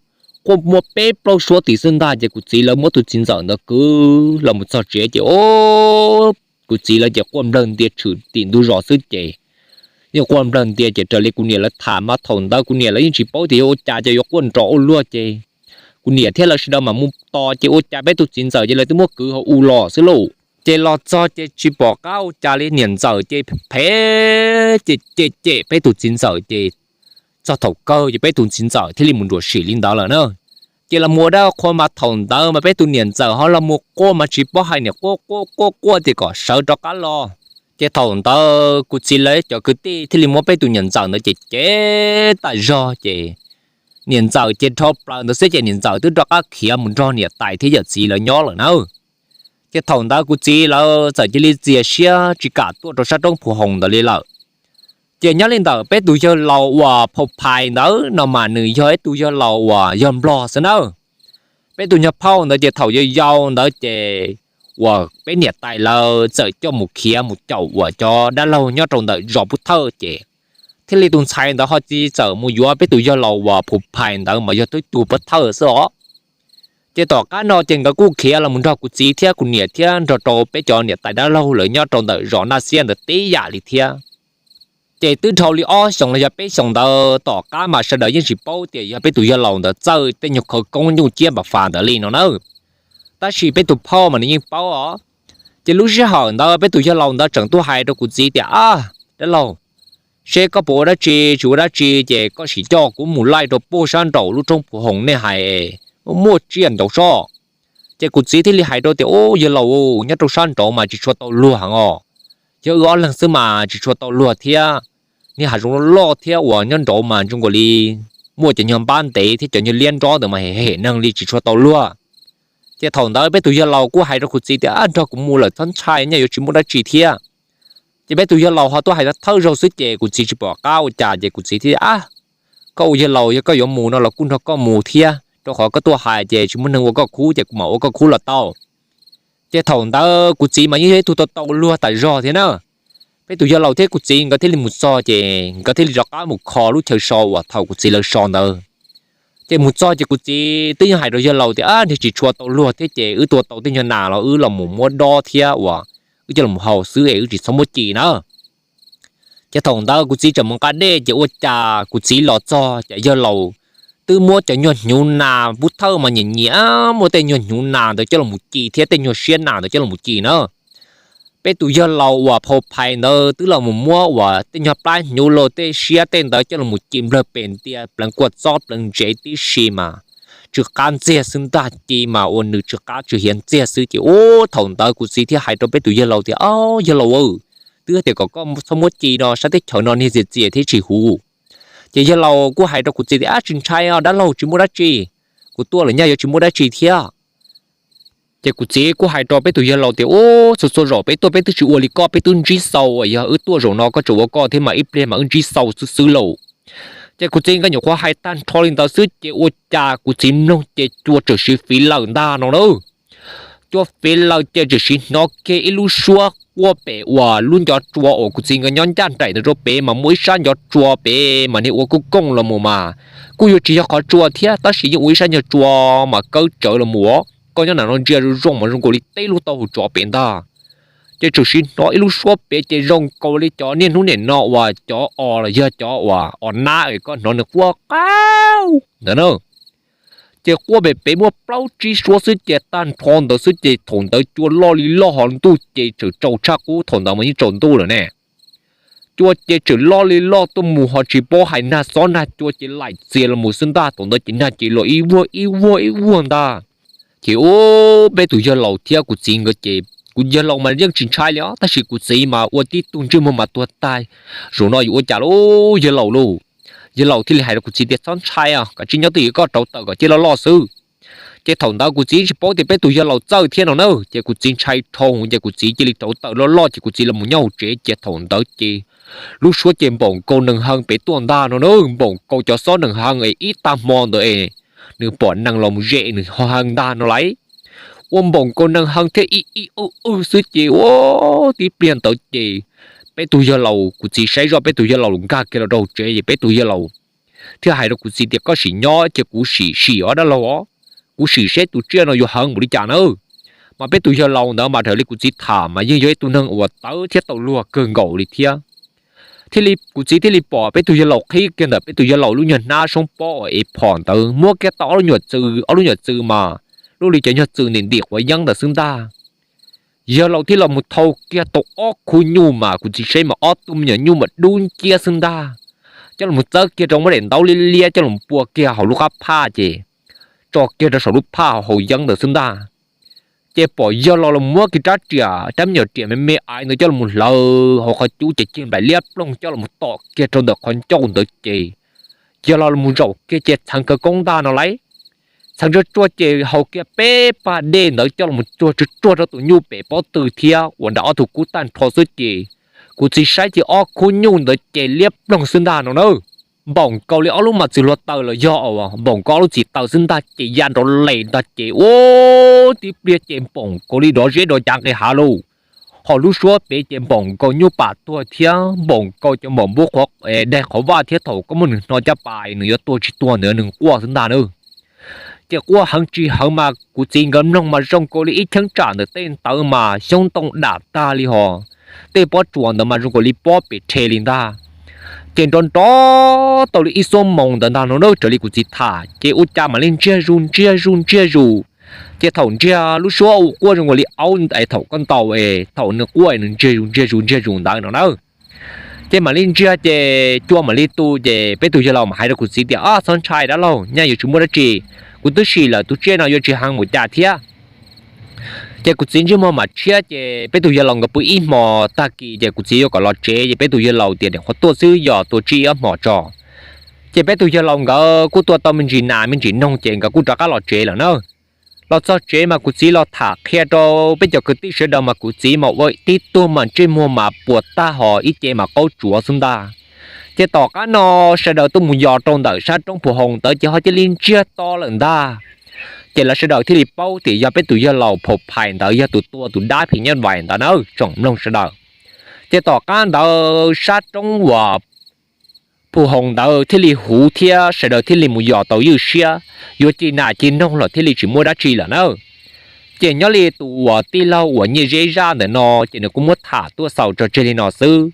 Quaj muaj peb plaub suab tim xwb ntag ces kuv txiv lawv muab tus txiv ntxawm ntawd kwv los mus txog tsev ces o kuv txiv lawv ces quaj nplawg ntia tshwm tim ntug zos xwb ces yeej quaj nplawg ntia ces raws li kuv niam lawv tham mas thaum ntawd kuv niam lawv yeej tsis paub tias yuav ua cas ces yuav quaj nrov ua luaj ces kuv niam thiab lawv sawv daws mam mus tos ces ua cas peb tus txiv ntxawm ces lawv twb muab kwv hauv u los xwb lauj. Ces los txog ces tsis pom qab ua cas li niam ntxawm ces phem ces cem cem peb tus txiv ntxawm ces txog thaum kawg ces peb tus txiv ntxawm thiaj li mus nruam sim li ntawd lawm na. Ces los mus ua dab qhua mas thaum ntawd mas peb tus niam ntxawm ho los mus quaj mas tsis paub hais niam quaj quaj quaj quaj tias kom sawv rov qab los. Ces thaum ntawd kuv txiv lawv cov kwv tij thiaj li muab peb tus niam ntxawm ntawd ces cev tas zog ces niam ntxawm ces dhau plaws ntawd xwb ces niam ntxawm twb rov qab khiav mus nrog niam tais thiab yawm txiv lawv nyob lawm na. Ces thaum ntawd kuv txiv lawv txawm cia li txias siab tsis kam tuaj rau sab roob Phu Hoos ntawd li lawm. Ces nyob li ntawm peb tus yawg laus uas Phau Phais ntawd no mas nws yog ib tug yawg laus uas yog Nplog xwb nawb. Peb tus nyuag phauj ntawd ces thaum yau yau ntawd ces uas peb niam tais lawv txawm coj mus khiav mus caum uas cov dab laug nyob rau ntawm zos Pub Thawj ces thiaj li tus ntxhais ntawd ho tsis txawm mus yuav peb tus yawg laus uas Phu Phais ntawd mas yog twb tug Pub Thawj xwb os. Ces tom qab no ces nkawd kuj khiav los mus nrog kuv txiv thiab kuv niam thiab nrog rau peb cov niam tais dab laug lawv nyob rau ntawm zos Naj Xiab ntawd tib yam li thiab. Ces twb dhau li ob xyoos los yog peb xyoos ntawd tom qab mas sawv daws yeej tsis paub tias yog peb tus yawg laus ntawd txawj tej nyuag khawv koob nyuj ciab npas fas ntawd li no na. Tab sis peb tus phauj mas nws yeej paub os. Ces lub sij hawm ntawd peb tus yawg laus ntawd tseem tuaj hais rau kuv txiv tias, a, dab laug, seb koj puas ua dab tsi tsis ua dab tsi ces koj sim coj kuv mus laij rau puag sab nraum lub roob Phu Hoos nej hais, muaj tsiaj nraud sob. Ces kuv txiv thiaj li hais rau tias, u, yawg laus, nyob rau sab nraud mas tsis tshua tau luag heev os. Yog wb ob leeg xwb mas tsis tshua tau luag thiab. Niag hav zoov loj loj thiab uas nyob nraud mas zoo nkaus li muaj cov nyuag npab ntev thiab cov nyuag liab nrob ntawd mas hem hem neeg li tsis tshua tau luag. Ces thaum ntawd peb tus yawg laus kuj hais rau kuv txiv tias, a, nrog kuv mus lawm txhob ntshai, nyaj yuav tsis muaj dab tsi thiab. Ces peb tus yawg laus ho tuaj hais thawj zaug xwb ces kuv txiv tsis pom qab ua cas ces kuv txiv thiaj, a, koj ua yawg laus yog koj yuav mus no los kuj nrog koj mus thiab, rau qhov koj tuaj hais ces tsis muaj neeg ua koj khub ces kuv mam ua koj khub los tau. Ces thaum ntawd kuv txiv mas yeej yog ib tug tau tau luag tas zog thiab na. Peb tus yawg laus thiab kuv txiv nkawd thiaj li mus txog ces nkawd thiaj li rov qab mus kho lub chaw so uas thaum kuv txiv lawv so ntawd. Ces mus txog ces kuv txiv twb yeej hais rau yawg laus tias, a, niag tsis tshua tau luag thiab ces wb tua tau tej nyuag nas los wb los mus muab dob thiab uas wb coj los haus xwb es wb tsis txhob muab ci na. Ces thaum ntawd kuv txiv tseem mus nqa dej ces ua cas kuv txiv los txog ces yawg laus twb muab cov nyuag hnyuv nas, pub thawj mas nyiam nyiam muab tej nyuag hnyuv nas ntawd coj los mus ci thiab tej nyuag siab nas ntawd coj los mus ci na. Peb tus yawg laus uas phau phais ntawd twb los mus muab uas tej nyuag plab hnyuv los tej siab tej ntawd coj los mus ci nplawg pes ntia pleev kua txob pleev ntsev tib si mas tsw qab ntxiag xwb ntag. Ci mas ua nws tsw qab tsw hiav ntxiag xwb ces ub thaum ntawd kuv txiv thiaj hais rau peb tus yawg laus tias, Au yawg laus, twb tias kom koj txhob muab ci no, sab teb chaws no niag txias txias thiab tsis huv. Ces yawg laus kuj hais rau kuv txiv tias, Ab, tsis ntshai os dab laug, tsis muaj dab tsi. Kuv tuaj lawm nyaj yuav tsis muaj dab tsi thiab. Ces kuv txiv kuj hais rau peb tus yawg laus tias, Ub, txhua txhua zaus peb tuaj peb twb tsis ua li koj, peb twb ntsib xau, yog wb tuaj zaum no koj tseem ua koj thiab mas ib pliag mas wb ntsib xau xwb xwb lauj. Ces kuv txiv nkawd nyuam qhuav hais tag nrho li ntawd xwb ces ua cas kuv txiv mloog ces cua txawm siv fiv lawm ntag no na. Cua fiv lawm ces txawm siv hnov kiag ib lub suab quaj pem uas lub ncov tsua uas kuv txiv nkawd nyob ncaj nraim ntawd rau pem mas muaj ib sab ncov tsua pem mas niag ua kooj kooj los mus mas kuj yuav tsis yog qhov tsua thiab tab sis yeej ua ib sab ncov tsua mas kawb tsawv los mus. Koj nyob nram no ntsia zoo zoo mas zoo nkaus li teb lub taub hau tsov pem ntag. Ces txawm siv hnov ib lub suab pem ces zoo nkaus li cov niaj hnub nim no uas cov os los yog cov uas os nab es koj hnov nws quaj qau ntawd na. Ces quaj pem pem muaj plaub tsib suab xwb ces tag nrho ntawd xwb ces thaum ntawd cua loj li loj ho ntuj ces txawm tsaus tshaj qub, thaum ntawd mas yeej tsaus ntuj lawm ne. Cua ces txawm loj li loj tuaj mus ho tsis paub hais nag xob nag cua ces laim txias los mus xwb ntag. Thaum ntawd ces nag ces los ib vuag ib vuag ib vuag ntag. Ces ub peb tus yawg laus thiab kuv txiv nkawd ces kuv yawg laus mas yeej tsis ntshai li os tab sis kuv txiv mas ua tib tug ntsej muag mas tuag tag. Zaum no yuav ua cas lauj yawg laus lauj? Yawg laus thiaj li hais rau kuv txiv tias, Txhob ntshai os, kav tsij nyob twj ywm, koj rauv taws kom ciaj loj loj xwb. Ces thaum ntawd kuv txiv tsis paub tias peb tus yawg laus txawj thiab no na, ces kuv txiv ntshai dhau ces kuv txiv cia li rauv taws loj loj ces kuv txiv los mus nyob hauv tsev ces thaum ntawd ces lub suab ces npaum nkaus nees heev pem tuaj ntag no na, npaum nkaus cov xob nees heev es ib tag hmo ntawd es nws pom nees los mus ze nws ho heev ntag no lauj. Ua npaum nkaus nees heev thiab ib ib wb wb xwb ces ua tib pliag ntawd ces peb tus yawg laus, kuv txiv saib zoj peb tus yawg laus nkag kiag los rau hauv tsev ces peb tus yawg laus thiaj hais rau kuv txiv tias, Koj sim nyob ces kuv sim sim os dab laug os, kuv sim seb tus tsiaj no yuav heev npaum li cas na. Mas peb tus yawg laus ntawd mas raws li kuv txiv tham mas yeej yog ib tug neeg uas tawv thiab tau luag kawg nkaus li thiab. Thiaj li kuv txiv thiaj li pom peb tus yawg laus qhib kiag ntawm peb tus yawg laus lub nyuag hnab soob pob uas es phom ntawd muab kiag tau ob lub nyuag txw, ob lub nyuag txw mas lub li cov nyuag txw ntim ntim quav yeeb ntawd xwb ntag. Yawg laus thiaj los mus thau kiag tau ob khub nyuj mas kuv txiv saib mas ob tug me nyuam nyuj mas dub nciab xwb ntag, coj los mus txawb kiag rau muab daim ntaub liab liab coj los pua kiag hauv lub qab phaj ces tso kiag rau saum lub phaj hauv yeeb ntawd xwb ntag. Ces pom yawg laus los muab kiag rab riam, rab me nyuam riam me me aiv ntawd coj los hlawv hauv qhov cub ces cig nplaim liab ploog coj los tom kiag rau ntawm qhov ncauj ntawd ces yawg laus los zaum kiag ces txheev kaw koob ntag no lauj. Txheev tsuag tsuag ces haus kiag peb pag dej ntawd coj los tsuag tsuag tsuag rau tus nyuj pem pob tw thiab uas nram ob tug kub tag nrho xwb ces kuv txiv saib ces ob khub nyuj ntawd ces liab ploog xwb ntag no na. Npaum nkaus li ob lub mas txwm hluav taws los yog npaum nkaus ob lub txiv taws xwb ntag ces ya nrov les ntag ces ua tib pliag ces npaum nkaus li dov zeb dov cav nqis hav lauj. Ho lub suab pem ces npaum nkaus nyuj pam tuag thiab npaum nkaus cov npaum npub qhuav daig qhov vaj thiab thaum koj muab nws hno caj pas nws yuav tuag tsis tuag ntawd nws quaj xwb ntag na. Ces quaj heev tsis heev mas kuv txiv nkawd mloog mas zoo nkaus li ib cheeb tsam ntawm tej ntawd mas xyoob ntoo dam tag li hos tej pob tsuas ntawd mas zoo nkaus li pob pes rhe li ntag. Ces nrov nrov tau li ib xuab moos ntawd ntag no na raws li kuv txiv tham ces ua cas mam li ntsiag zus ntsiag zus ntsiag zus. Ces thaum ntsiag lub suab ua quaj zoo nkaus li aub es thaum koj ntaus es thaum nws quaj nws ntsiag zus ntsiag zus ntsiag zus ntawd no na. Ces mam li ntsiag ces cua mam li tu ces peb tus yawg laus mam hais rau kuv txiv tias, Ob, txhob ntshai dab laug, nyaj yuav tsis muaj dab tsi, kuv twb sim lawm tus tsiaj no yuav tsis heev npaum cas thiab. Ces kuv txiv ntsej muag mam tshiab ces peb tus yawg laus nkawd pw ib hmos tag kis ces kuv txiv yuav kom los tsev ces peb tus yawg laus tias, Nim qhuav tuaj xwb yog tuaj tsib ob hmos tso. Ces peb tus yawg laus nkawd kuj tua tau me ntsis nas me ntsis noog ces nkawd kuj rov qab los tsev lawm na. Los txog tsev mas kuv txiv los tham qhia rau peb cov kwv tij sawv daws mas kuv txiv mas ua tib tug mas ntsej muag mas puas tag hos ib ce mas qaub tsuav xwb ntag. Ces tom qab no sawv daws tuaj mus yos rau ntawm sab roob Phu Hoos ntawd ces ho cia li ntsiag to lawm ntag. Ces lawv sawv daws thiaj li paub tias yog peb tus yawg laus Phau Phais ntawd yog tus tua tus dab phim nyuj vais ntawd na tsoom mloog sawv daws. Ces tom qab ntawd sab roob uas Phu Hoos ntawd thiaj li huv thiab sawv daws thiaj li mus yos tau ywj siab, yuav ci nas ci noog los thiaj li tsis muaj dab tsi lawm na. Ces nyob li tus uas tij laug uas Nyiaj Zeb Zaj ntawm no ces nws kuj muab tham tuaj xaus tso tseg li no xwb.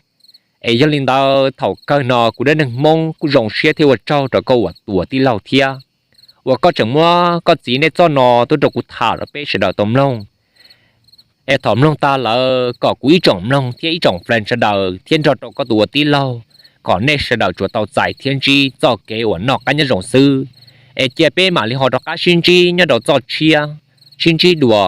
Es yog li ntawd thaum kawg no kuv dab neeg Hmoob kuj zoo siab thiab ua tsaug rau koj ua tus tij laug thiab, uas koj tseem muab koj txiv nej txoj no tuaj rau kuv tham rau peb sawv daws tau mloog. Es thaum mloog tag lawm kom kuv ib tsoom mloog thiab ib tsoom flan sawv daws thiab nrog rau koj tus ua tij laug, kom nej sawv daws tsuas tau txais thiab ntsib txoj kev uas noj qab nyob zoo xwb. Es cia peb mam li ho rov qab sib ntsib nyob rau txoj tshiab, sib ntsib dua.